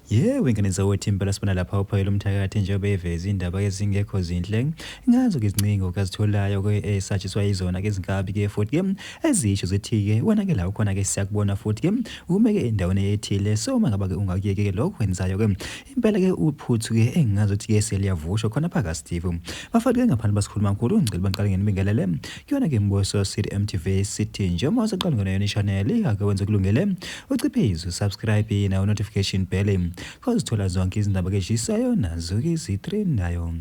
Yebo, ingane zawethu impela sibona lapha uphakela umthakathi njengoba eveza indaba ezingekho zinhle ngazo ke izincingo kazitholayo ke esatshiswa yizona ke izinkabi ke futhi ke ezisho zithi ke wena ke la ukhona ke siyakubona futhi ke ume ke endaweni ethile so uma ngaba ke ungakuyeki ke lokho wenzayo ke impela ke uphuthu ke engingazi ukuthi ke seliyavushwa khona phaka Steve bafati ke ngaphandle basikhuluma kakhulu ngicela baqale ngenibingelele kuyona ke Mbuso City MTV sithi njengoba usaqala ngona yona i-channel ake wenze kulungele uciphize usubscribe nawo notification bell kozithola zonke izindaba ke eshisayo nazo ke ezitrendayo.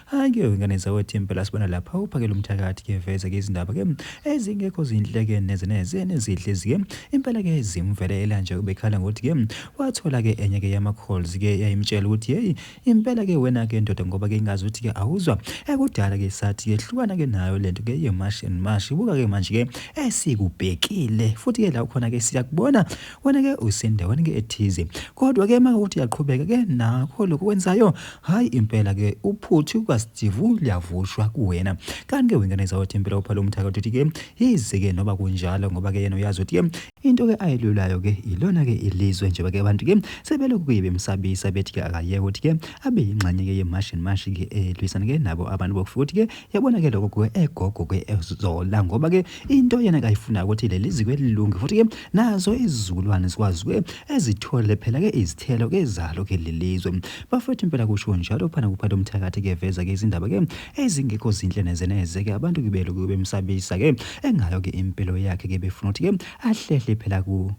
Hayi ke ingane zawethu impela sibona lapha uphakela umthakathi ke veza ke izindaba ke ezingekho zinhle ke neze neze nezihle zike impela ke zimvelela nje ubekhala ngokuthi ke wathola ke enye ke yama calls ke yayimtshela ukuthi hey Impela ke wena ke ndoda ngoba ke ngazi ukuthi ke awuzwa ekudala ke sathi ke hlukana ke nayo lento ke ye march and march buka ke manje ke esikubhekile futhi ke la ukhona ke siyakubona wena ke usendaweni ke ethize kodwa ke uma ukuthi uyaqhubeka ke nakho lokho kwenzayo hayi impela ke uphuthu kwaSteve liyavushwa kuwena kanti ke wengane zawothi impela uphala umthaka uthi ke yize ke noba kunjalo ngoba ke yena uyazi ukuthi ke Into ke ayilulayo ke ilona ke ilizwe njengoba ke abantu ke sebelokhu ke bemsabisa bethi ke akayeke ukuthi ke abe yingxenye ke ye-March and March ke elwisana ke nabo abantu bokufika ukuthi ke yabona ke lokho ke egogo ke ezola ngoba ke into yena kayifunayo ukuthi leli ziko elilunge futhi ke nazo izizukulwane zikwazi ke ezithole phela ke izithelo ke zalo ke lelizwe bafethu impela kusho njalo phana kuphatha umthakathi ke veza ke izindaba ke ezingekho zinhle neze neze ke abantu ke belokhu bemsabisa ke engayo ke impilo yakhe ke befuna ukuthi ke ahlehle phela ku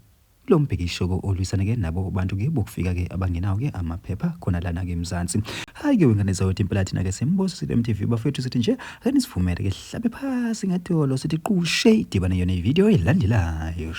lo mbhikisho ke olwisana ke nabo bantu ke bokufika ke abangenawo ke amaphepha khona lana ke eMzansi. Hayi ke wengane zawethu impela thina ke simbuso sithi MTV bafethu sithi nje ake nisivumele ke hlabe phasi ngadolo sithi qushe idibane yona ivideo elandelayo.